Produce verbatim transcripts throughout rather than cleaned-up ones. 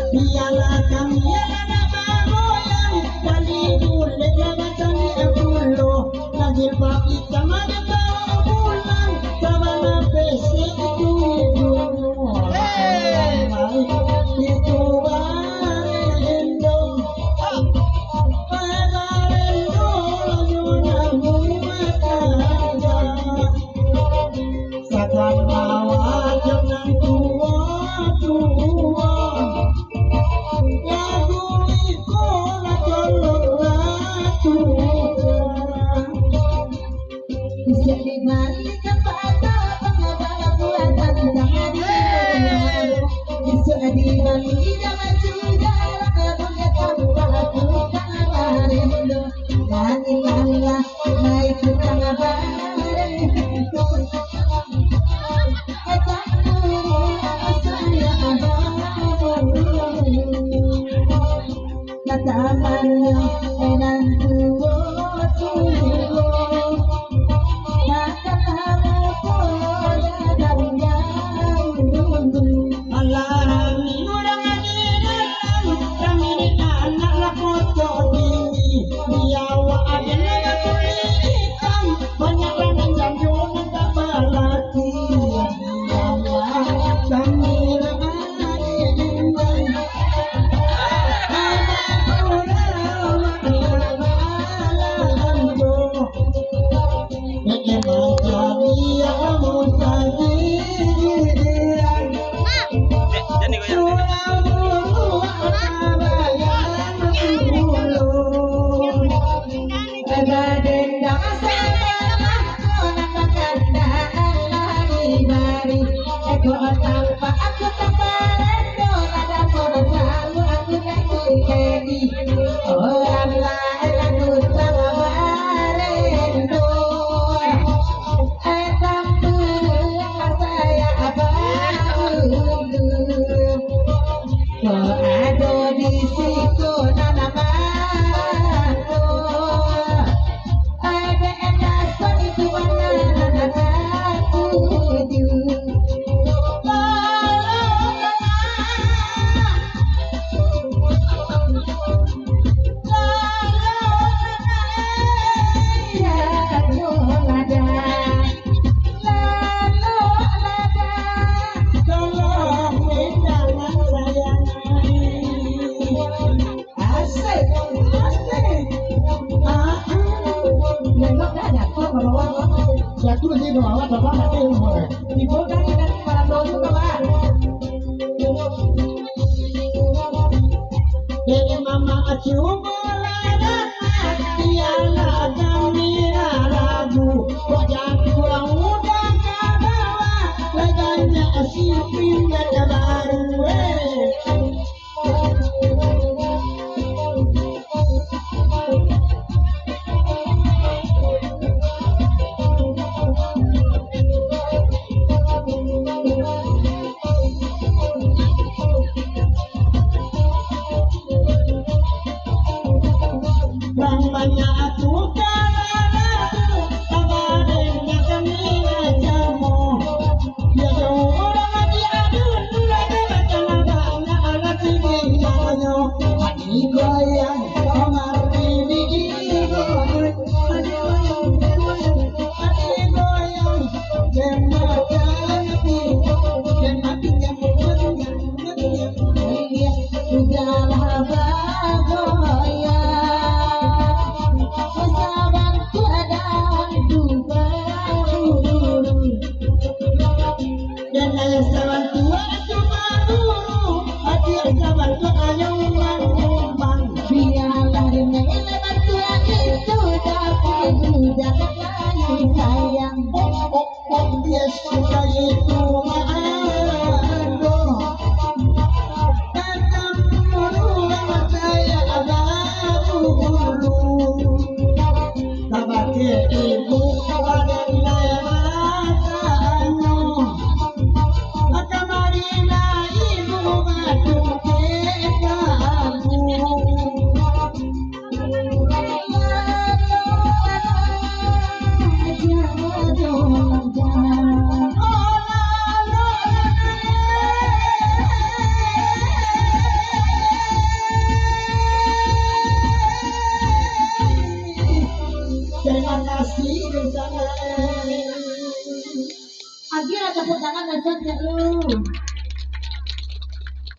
Bialah kami anak bagoyang, kali bulek lah bacaliak pulo, lagi pagi kamari bawa pulang, sabana pesek itu. Itu barendo, barendo, nyo namu makaja. Sagan awak jangan tuo-tuo. Lagu iko lah tolong lah tuo. Bisa dibalikan pada pengabal buatan tangan. Bisa dibalikan baju dalam punya tambah bukan barendo. Lagi malah naik ke tangah bareng. Kata amanyo enang tuo-tuo. Kata amanyo pola dan jauh. Alah, rami urang ade dalam, rami dek anak lah koto diri. Di awak ade nan batulik itam, banyak lah nan jando nan tak balaki. Di awak kami lah ade inang. Anak urang malah ambo. Asik, asik. Ah, ah. Nengok dah jatuah ke bawah. Jatuah di bawah, bapak mati umur. Ibu kan ingat malam dulu, kawan. Dek mama cubo lah dah, bialah kami lah lagu. Kok jatuah udah ka bawah, lah banyak sipin dah baru, eh.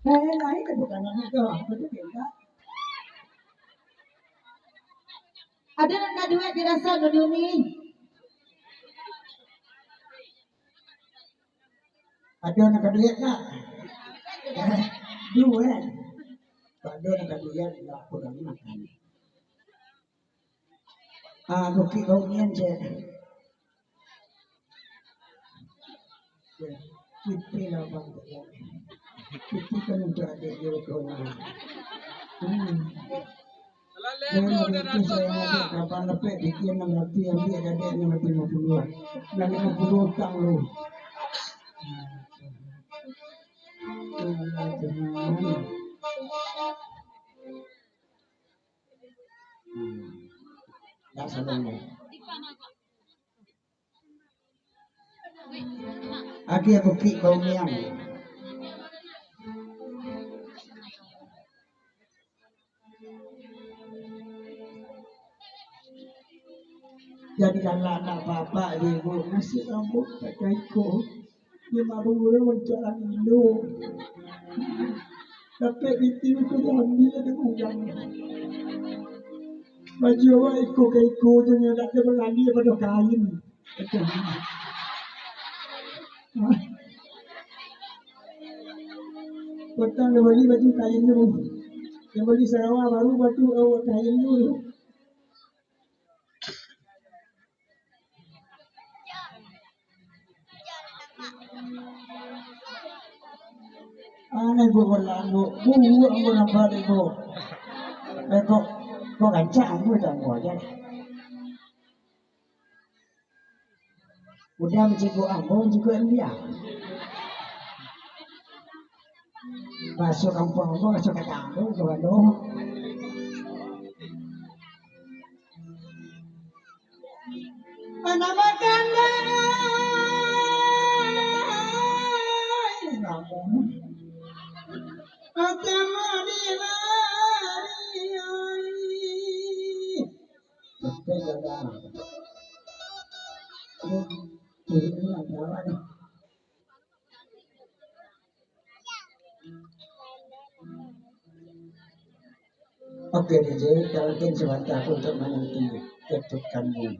Eh, lain tu bukan anak tu, apa tu beda? Ado nan ka duet dirasa dulu ni? Ado nan ka duet tak? Duet. Ado nan ka duet, lah, aku dah makan. Ah, bukik bau nian je. Kito lah bang, kito kan untuak adek dia kawan. Hmm. Kapan lepek bikin enam ratus, ambil adek enam ratus lima puluh. Dan lima puluh utang lu. Hmm. Dah salah ni. Aki aku kik bau niang. Jadi kalau anak bapak di ibu, nasi rambut tak kaiko. Dia baru orang mencari indo. Tapi di tiu tu jambi ada udang. Baju awak iko kaiko je, nyo dak ada berani pada kain. Patang dia bali baju kain tu. Dia bali sarawa baru baju, eh, kain tu. Aneh buat bola ambo. Buat ambo nampak dek ko. Eh, kok, kok rancak ambo tak ambo aja. Udah mencegok ambo, mencegok dia. Masuk kampung ambo, masuk ka tanggo, ka mano? Mana makan dah? Atau di lari. Oke, D J, tarutin sabanta aku untuak mananti ketukanmu.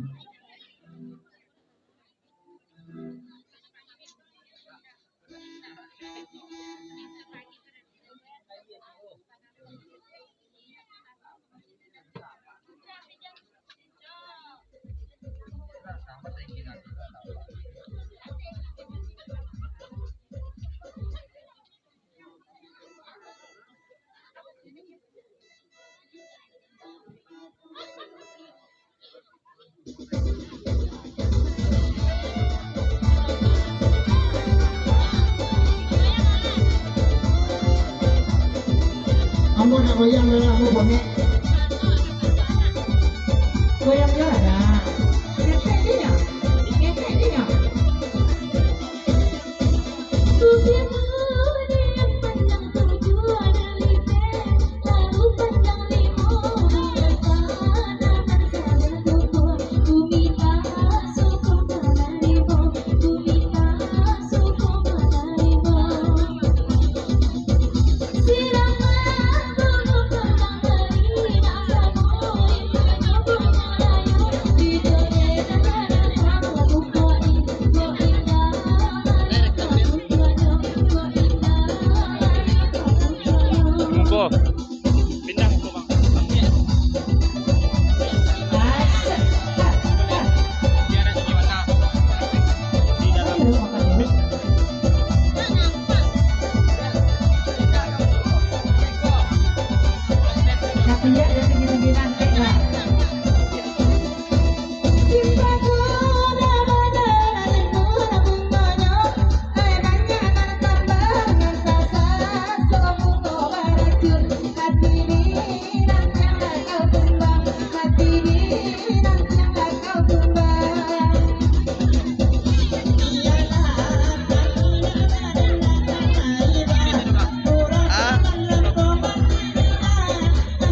Ambo nak goyang lah, ambo bonek. Goyang je lah.